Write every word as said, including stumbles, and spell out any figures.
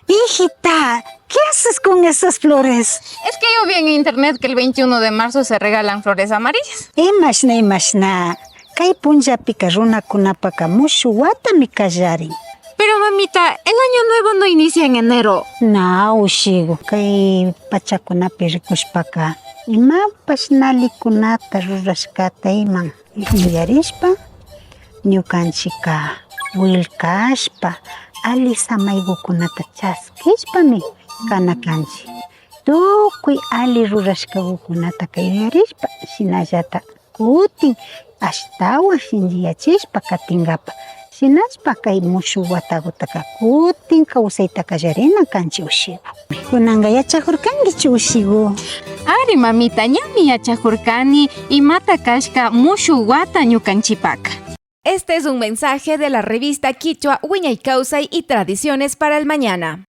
Hijita, ¿qué haces con esas flores? Es que yo vi en internet que el veintiuno de marzo se regalan flores amarillas. Imashna, imashna. Kay punllapika runakunapaka mushuk watami kallarin. Pero mamita, el año nuevo no inicia en enero. Na, ushigu, kay pachakunapi rikushpaka imapash nallikunata rurashkata iman yuyarishpa, ñukanchikka willkashpa, alli samaygukunata chaskishpami kana kanchik. Tukuy alli rurashkagukunataka yuyarishpa, shinallata kutin ashtawan shinchiyachishpa katinkapak. Shinashpa kay mushuk watagutaka kutin kawsayta kallarina kanchik ushigu. Kunanka yachakurkankichu ushigu? Ari mamita, ñami yachakurkani imata kashka mushuk wata ñukanchipaka. Este es un mensaje de la revista Kichwa Wiñay Kawsay y Tradiciones para el Mañana.